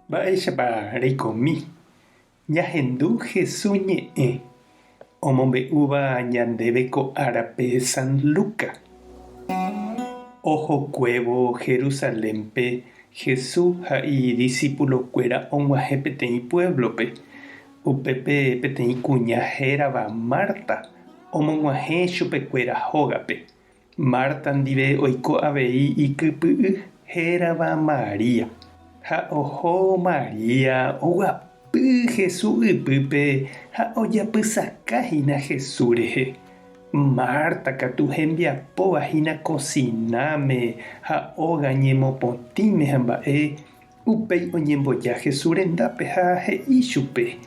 Mba'éichapa reikomi ñahendu Hesu ñe'ẽ omombe'úva ñandéve ko árape San Luca? Ohokuévo Jerusalénpe Hesu ha idisipulokuéra og̃uahẽ peteĩ puévlope. Upépe peteĩ kuña hérava Marta omog̃uahẽ chupekuéra hógape. Marta ndive oiko avei ikypy'y hérava María. Ha oho María oguapy Jesús ypýpe ha ojapysaka hína Jesús rehe. Marta katu hembiapóva hína kosináme ha óga ñemopotĩme ha mba'e, upéi oñemboja Jesús rendápe ha he'i chupe,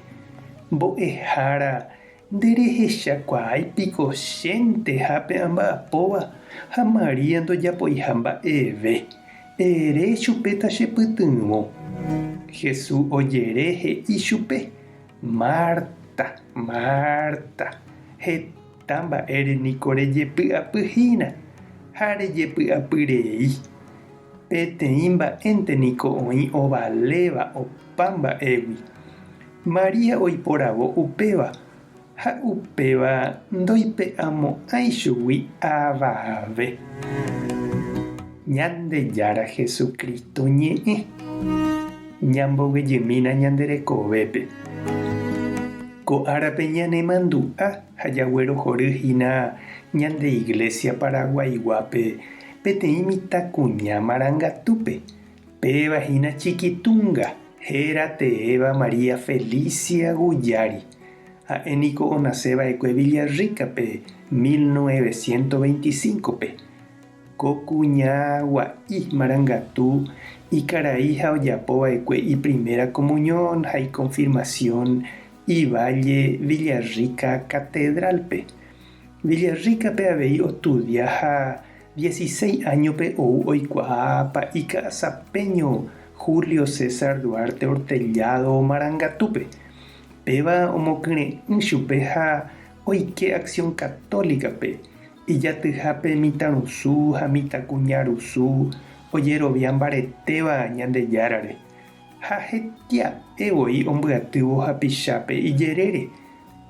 Mbo'ehára, Nderehechakuaái piko chénteha pe amba'apóva ha María ndojapoiha mba'eve. Ere chupe tachepytyvõ. Jesús ojere he'i chupe, Marta, Marta, heta mba'ére niko rejepy'apy hína ha rejepy'apy rei. Peteĩ mba'énte niko oĩ ovaléva opa mba'égui. María oiporavo upéva, ha upéva ndoipe'amo'ãi chugui avave. Ñandejára Jesucristo ñe'ẽ, ñamboguejymína ñande rekovépe. Ko árape ñanemandu'a ha jaguerohory hína ñande Iglesia Paraguaiguápe peteĩ mitãkuña marangatúpe, Péva hína Chiquitunga, héra teéva María Felicia Guyari. Ha'e niko onase va'ekue Villarrica-pe 1925-pe. Ko kuña gua'i marangatu ikarai ha ojapo va'ekue iprimera comunión ha iconfirmación ivalle Villarrica Catedral-pe. Villarrica-pe avei ostudia ha Dieciséis áñope ou oikuaa Pa'i Ka'asapeño Julio César Duarte Ortellado marangatúpe. Péva omokyre'ỹ chupe ha oike Acción Católica-pe, ijatyhápe mitãrusu ha mitãkuñarusu ojerovia mbaretéva Ñandejárare, ha hetia'e voi ombyatývo hapichápe ijerére,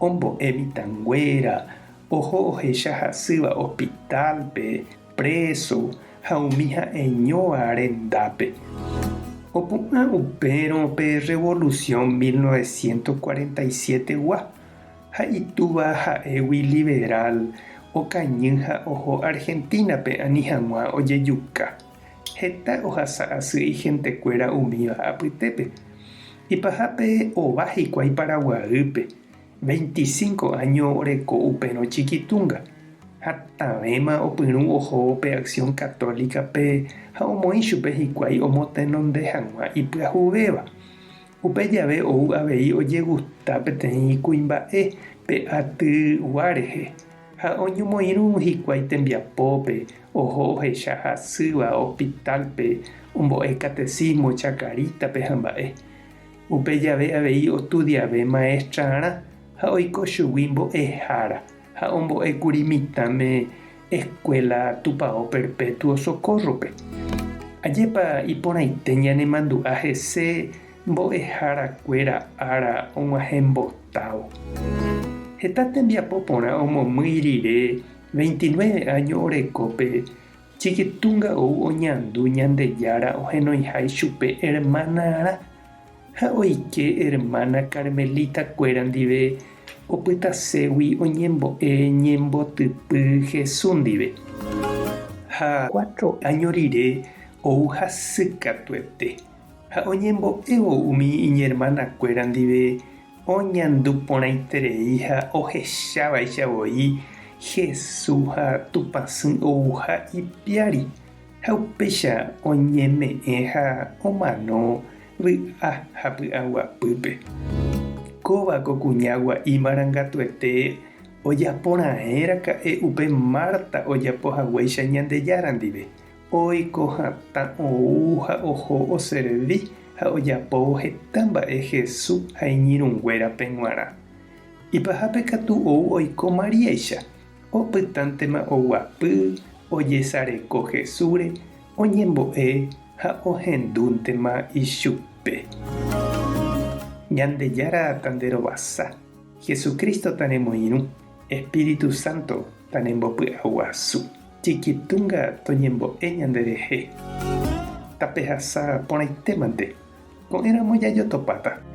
ombo'e mitãnguéra, Oho ohecha hasýva hospital-pe, preso ha umi ha'eñóva rendápe. Opu'ã upérõ pe Revolución 1947 gua, ha itúva ha'égui liberal okañy ha oho Argentina-pe ani hag̃ua ojejuka. Heta ohasa asy ihentekuéra umíva apytépe. Ipahápe ova hikuái Paraguaýpe. Veinticinco áño oreko upérõ Chiquitunga, hatãvéma opyrũ ohóvo pe Acción Católica-pe ha omoĩ chupe hikuái omotenonde hag̃ua ipyahuvéva. Upe jave ou avei ojegusta peteĩ kuimba'e pe atygua rehe, ha oñomoirũ hikuái tembiapópe, oho ohecha hasýva hospital-pe, ombo'e catecismo Chacarita-pe ha mba'e. Upe jave avei ostudiave maestrarã ha oiko chugui mbo'ehára ha ombo'ékuri mitãme Escuela Tupão Perpetuo Socorro-pe. Ajépa iporãite ñanemandu'a hese mbo'eharakuéra ára og̃uahẽmbotávo. Heta tembiapo porã omomýi rire veintinueve áño orekópe Chiquitunga ou oñandu Ñandejára ohenoiha ichupe hermana-rã, ha oike hermana Carmelita-kuéra ndive opytaségui oñembo'e ñembotypy Jesús ndive. Ha cuatro áño rire ou hasy katuete, ha oñembo'évo umi iñermanakuéra ndive Oñandu porãiterei ha ohechávaicha voi Jesús ha Tupãsy ouha ipiári, ha upéicha oñeme'ẽ ha omano vy'a ha py'aguapýpe. Kóva ko kuña gua'i marangatuete ojapo raẽ raka'e upe Marta ojapo haguéicha Ñandejára ndive, Oiko hatã ou ha oho oservi ha ojapóvo heta mba'e Jesús ha iñirũnguérape g̃uarã. Ipahápe katu ou oiko Maríaicha, opytántema oguapy, ojesareko Jesúsre, oñembo'e. Ha ohendúntema ichupe. Ñandejára tanderovasa, Jesucristo tanemoirũ, Espíritu Santo tanembopy'aguasu. Chiquitunga toñembo'e ñanderehe. Tapehasa porãitémante, ko'ẽramo jajotopáta.